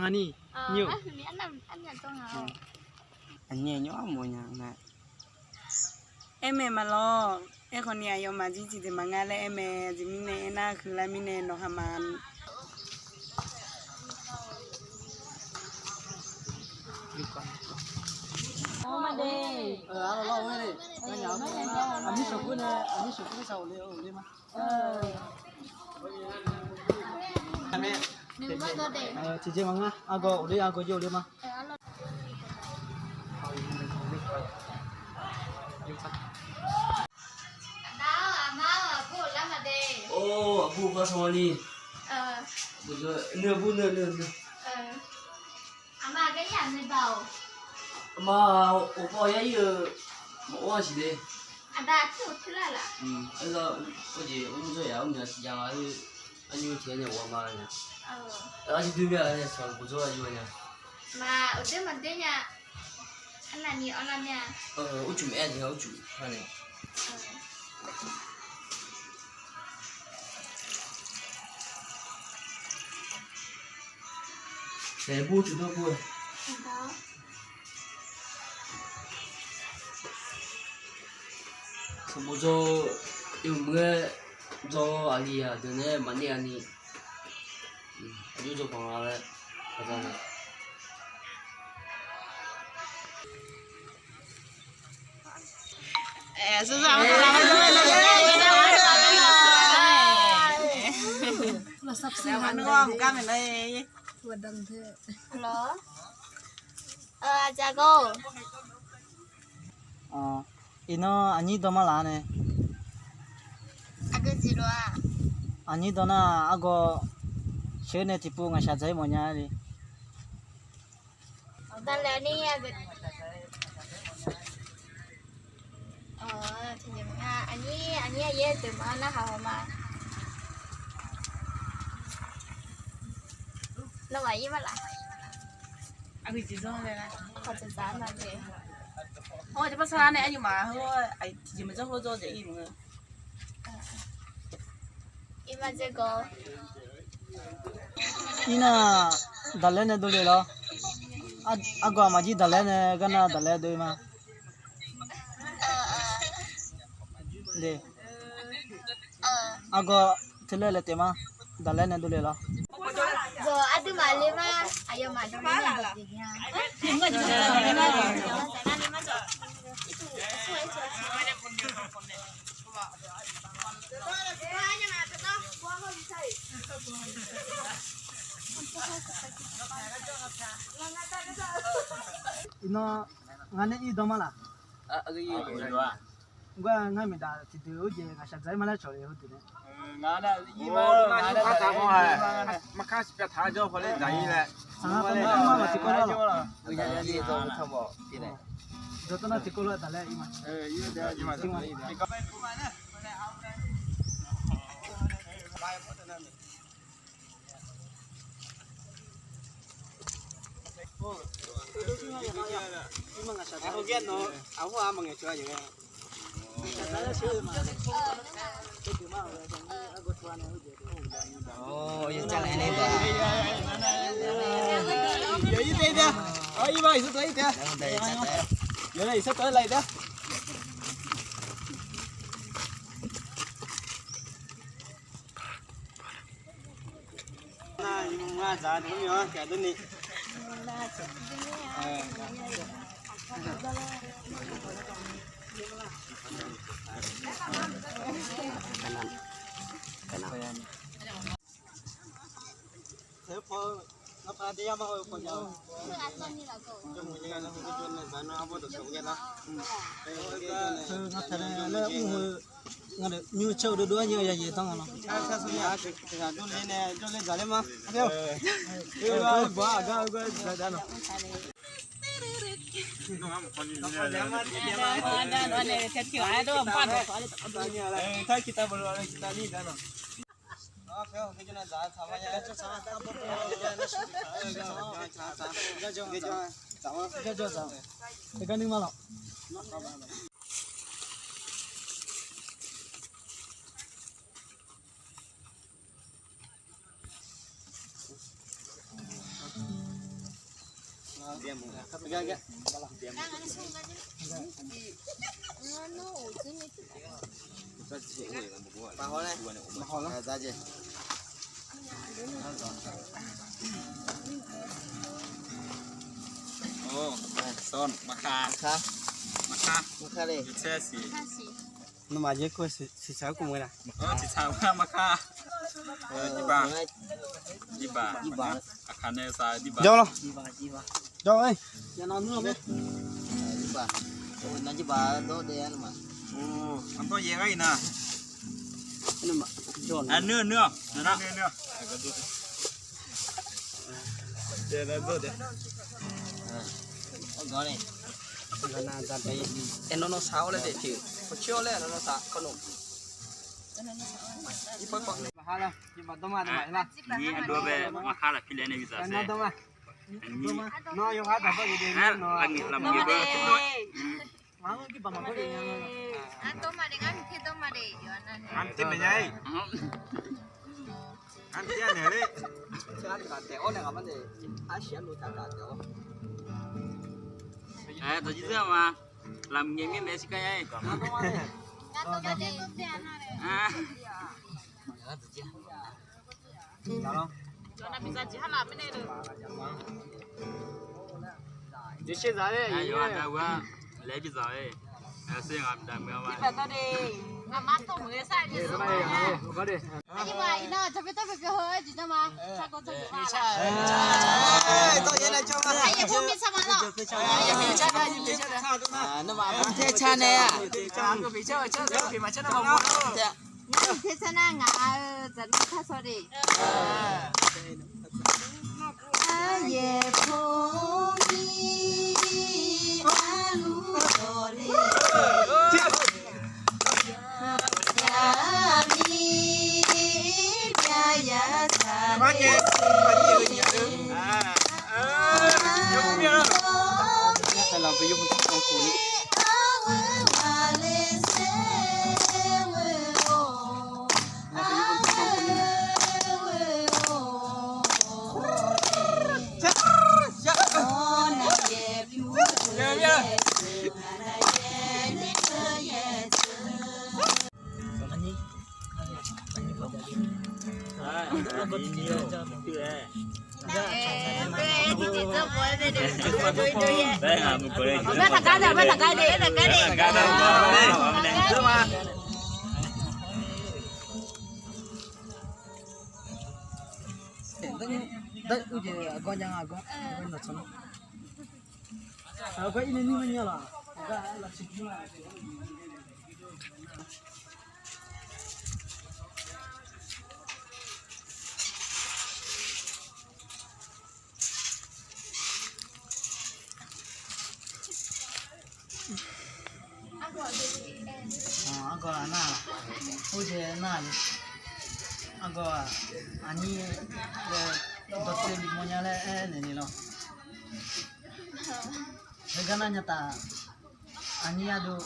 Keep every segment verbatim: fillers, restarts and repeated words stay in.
Arni, nyi-eu. Aqnyir nymr armawf nya nga. Aer mae maqlawr. Aerkhawf ni aqyawfmaf jir tiqjeq maqnga laer aer mae. Aqjeq mirnae aernar, huiqlar mirnae nawq ha ma. Tiqjeq maqnga, argawr ghofler, argawr jir ghofler ma. Aqda-awr, aqma-awr, aqbur-euq lar ma de. Or, aqbur-eu bar sanq ni. Nuiq aqbur nuiq nuiq nuiq. Aqma gar ir-aq nuiq ba-awq. Aqma, aqpaw yar ir-eu maqor-a siq le. Aqda aqtur-euq tur lar laf. Aer-awr, or jeq mr dzawr yaf-awr mya siq jav nga-eu. Arnymr tiq-aer nae ghawqma nya. Arjir dui mya nae sanq buq dzawr arjir nya. Maq uqdoer maqdoer nya. Arnavni awrlar mya. Urcuf maef-aer jeq-a urcuf ha nae. Naeq bur cuf dawr bur-eu. Sanqbof dzaw-eu, yawmuiq-aer dzaw-eu aqli aqdeuq nae maqner-a ni. Aqjox dzaw banq-a laer aqda nae. Iqnan aqnyir dawr ma laf nae. Aqnyir dawr nar argawr sheuq nae tiqpov ngaqshaq dzaq-ir mawfnya-aer le. Aqnyir aqnyir aqyaer deuq ma narhaq haw ma. Nawmaf ir ma laf. Aqgeujeq zanr laer nar, khawf dzaq dzaq-aer ma jeq. Hawr-eu jeq par sar nar nae aqyawfmaf heu tiqjeq maqjanr hawr dzawr jeq ir maqngeur. Irma dzae gawq. Irnar-aq, daqlaer nae dovle lawr. Argawr aqmaf jir daqlaer nae gar nar daqlaer dov-ir ma. Argawr teuler laer taef ma. Daqlaer nae dovle lawr. Zawq aqduimaf le ma. Aqyawfmaf dovle nae dovle nya. Iqnan ngar nae ir dawr ma laf. Ngar ngar miqdaq tiqdeuq-eu jeq ngaqshaq dzaq-ir ma laer cawq le heudeuq nae. Maqkar siqpyav taq-a jawr hawler dzaq-ir laer. Dawqtawv nar tiqkawv lof-aer daqlaer ir ma. Ngar deuq nymr caer-eu dovdov-aer nyae yayaeq tanr nga lawr. Nawmaf yaerkeuv siqtsaq-aer kov mae la? Siqtsaq-aer maqkar. Jawr lawr. Jawr-aer. Nawr nawr sar-awr laer daef tiq, kawqcoer-awr laer nawr nawr sar kawrnoeq. Aqnyir ardov bae maqkar lafkir laer nae bizaq saer. Aqnyir lamq-eu Dawqjir zeur ma. Lamq ngaeq mir mae siqkar ya-ir. Laer bizaq-aer. Argawr nar-aq, khoerjeq nar-aq, argawr-aq, aqnyir dawqtsuif bimawr nya laer aernaeq ni lawr. Heugar nar nyataf, aqnyir ardov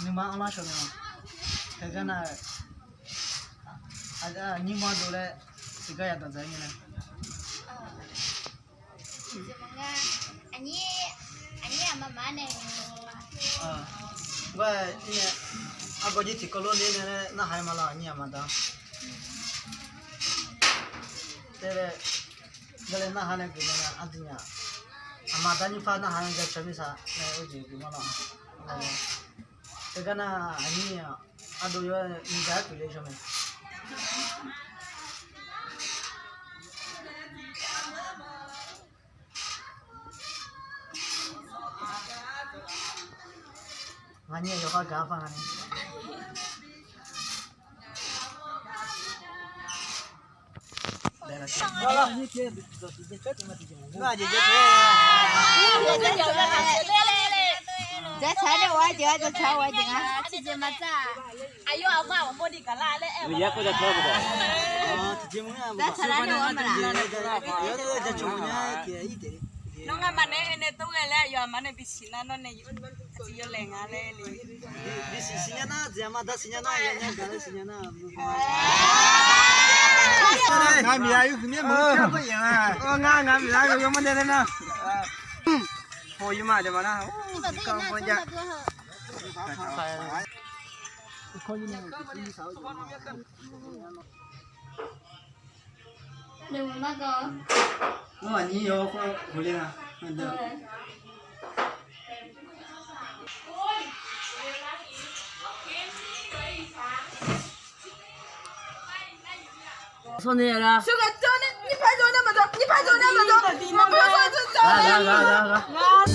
nuima anrlar shawq naeq-awq. Heugar nar-eu, aqnyir mawrdo laer tiqgar yadawq dzaq-aer ngae nae. Aqnyir aqma ma nae. Argawr jir tiqkawv lof ler nae laer narhaq-aer ma lawr, aqnyir aqma da. Te laer, gar laer narhaq nae geuf nae aqdui nya. Aqma da nyir par narhaq nae jaceuq mirtsaq nae oejeq geuf ma lawr. Teugar nar aqnyir ardov yawr-aer nuiga-aer pyeufle shawr mae. Nganyir yawqha gaq-ar par nga ni. Jaceuq nae ghaq-ar jeq-a, jaceuq ghaq-ar jeq nga. Aqyawf aqma ghawqmawni gaqlar laer aer-eu. Jaceuq ghaq-ar nae ghawqmawni gaqlar. Nawr ngamaf nae aernaeq tov ghae laer aqyawf aqma nae bisiq nar nawr nae yawlaeq nga laer le. Bisiq siqnya nar, jeq aqma da siqnya nar, yawnya gaq laer siqnya nar. Ngar miqya yawhuiq mir meuq-eu car-eu yaq nga. Ngar ngar miqya yawhuiq mir nae laer nar. Ghaq, ghaq, ghaq, ghaq.